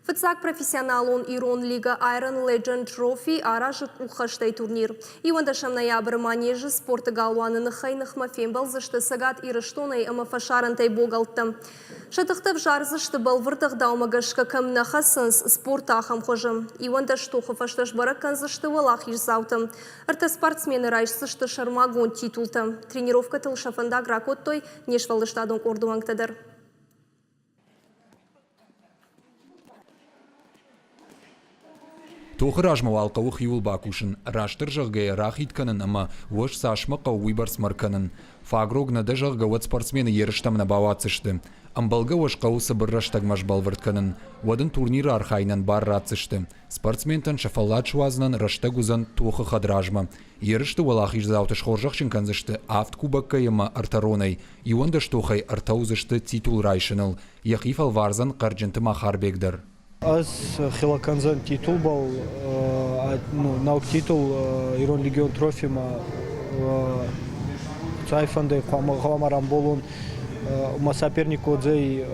Фыццаг профессионалон ирон лигӕ Iron Legend Trophy аразы къуххӕстӕй турнир. Иуӕндӕсӕм ноябры Манежы спорты галуаны ныхӕй-ныхмӕ фембӕлдзысты Цӕгат Ирыстонӕй ӕмӕ фӕсарӕнтӕй богӕлттӕ. Сӕ тыхтӕ взардзысты бӕлвырд ӕгъдаумӕ гӕсгӕ кӕм нӕ хӕцынц, спорты ахӕм хуызы. 11 тохы фӕстӕ сбӕрӕг кӕндзысты уӕлахиздзауты. Ӕртӕ спортсмены райсдзысты сӕрмагонд титултӕ. Тренировкӕтыл сӕ фӕндаг ракодтой не сфӕлдыстадон къорды уӕнгтӕ дӕр. Тохы размӕ уал хъӕуы хиуыл бакусын, растдӕр зӕгъгӕйӕ, рахид кӕнын ӕмӕ, уӕз цасмӕ хъӕуы, уыйбӕрц мӕр кӕнын. Фаг рог нӕ дӕ, зӕгъгӕ, уӕд спортсмены ерыстӕм нӕ бауадздзысты. Ӕмбӕлгӕ уӕз хъӕуы цыбыр рӕстӕгмӕ сбӕлвырд кӕнын, уӕд ын турниры архайынӕн бар ратдзысты. Спортсментӕн сӕ фӕллад суадзынӕн рӕстӕг уыдзӕн тохы хӕдразмӕ. Ерысты уӕлахиздзауты схорзӕхджын кӕндзысты авд кубоккӕй ӕмӕ ӕртӕ ронӕй, 11 тохӕй ӕртӕ уыдзысты титул райсыныл. Йӕхи фӕлвардзӕн Хъӕрджынты Махарбег дӕр. Ӕз хила кӕндзӕн титулбӕл, нӕуӕг титул Ирон легион трофимӕ цайфӕндӕй гъӕуама рамболон. Мӕ соперник уодзӕй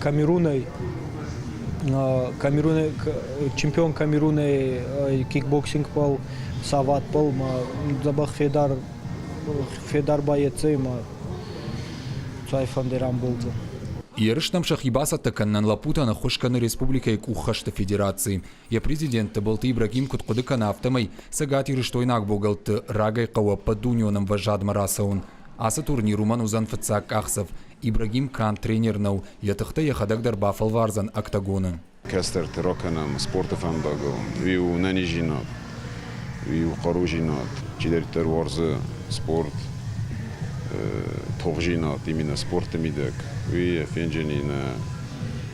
Камерунӕй, Камерунӕй чемпион Камерунӕй кикбоксингбӕл, саватбӕл ма дзӕбӕх федар федар байеццӕй ма цайфӕндӕй рамболдзӕн. Ерыстӕм сӕхи бацӕттӕ кӕнынӕн лӕппутӕн ӕххуыс кӕны республикӕйы къуххӕсты федераци. Йӕ президент Тыбылты Ибрагим куыд хъуыды кӕны, афтӕмӕй цӕгатирыстойнаг богӕлтты рагӕй хъӕуы ӕппӕтдунеон ӕмвӕзадмӕ рацӕуын. Ацы турнир уымӕн уыдзӕн фыццаг къахдзӕф. Ибрагим канд тренер нӕу, йӕ тыхтӕ йӕхӕдӕг дӕр бафӕлвардзӕн октагоны. Кӕстӕрты ракӕнӕм спорты фӕндагыл. Уый у нӕниздзинад, уый у хъарудзинад. Чидӕриддӕр уарзы спорт, тохдзинад именно спорты мидӕг, уый фенджыни нӕ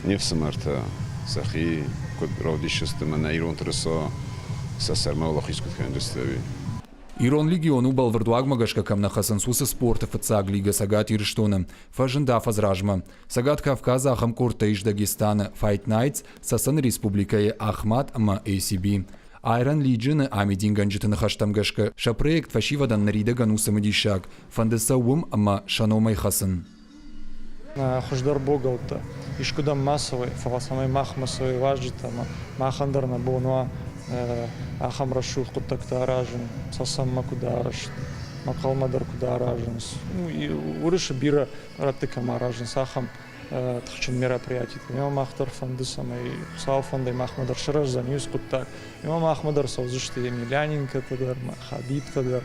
не фсымӕртӕ сӕхи куыд равдисдзысты мӕнӕ ирон тырыса сӕ сӕрмӕ уӕлахиз куыд кӕндзысты, уый. Ирон легион у бӕлвырд уагмӕ гӕсгӕ кӕм нӕ хӕцынц, уыцы спорты фыццаг лигӕ Цӕгат Ирыстоны. Фӕзынд афӕдз размӕ. Цӕгат Кавказы ахӕм къордтӕ ис Дагестаны, Fight Nights, Цӕцӕны Республикӕйы Ахмат ӕмӕ ACB. Iron Legion-ы амидингӕнджыты ныхӕстӕм гӕсгӕ, сӕ проект фӕсивӕдӕн ныридӕгӕн у цымыдисаг, фӕнды сӕ уым ӕмӕ сӕ номӕй хӕцын. Хуыздӕр богӕлттӕ искуыдӕм ма цӕуой, фӕлӕ цӕмӕй махмӕ цӕуой уазджытӕ ӕмӕ махӕн дӕр нӕ бон уа ахӕм рӕсугъд хъуыддӕгтӕ аразын, Цӕцӕнмӕ куыд арӕзт, Мӕхъӕлмӕ дӕр куыд аразынц. Уырысы бирӕ рӕтты кӕм аразынц, ахӕм тыхджын мероприятитӕ. Ӕмӕ мах дӕр фӕнды, цӕмӕй Хуыцауы фӕндӕй махмӕ дӕр сырӕздзӕн иу хъуыддаг. Ӕмӕ махмӕ дӕр цӕудзысты Емельяненкотӕ дӕр, Хабибтӕ дӕр.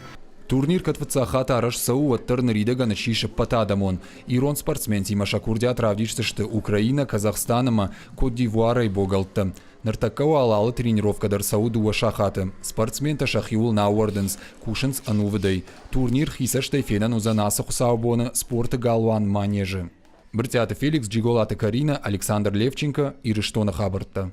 Турнир кӕд фыццаг хатт арӕзт цӕуы, уӕддӕр ныридӕгӕн ссис ӕппӕтадӕмон. Ирон спортсментимӕ сӕ курдиат равдисдзысты Украинӕ, Казахстан ӕмӕ Кот-д'Ивуарӕй богӕлттӕ. Ныртӕккӕ уал алы тренировкӕ дӕр цӕуы дыууӕ сахаты. Спортсментӕ сӕхиуыл нӕ ауӕрдынц, кусынц ӕнувыдӕй. Турнир хи цӕстӕй фенӕн уыдзӕн ацы хуыцаубоны спорты галуан Манеж-ы. Брытъиаты Феликс, Джиголаты Каринӕ, Александр Левченко, Ирыстоны хабӕрттӕ.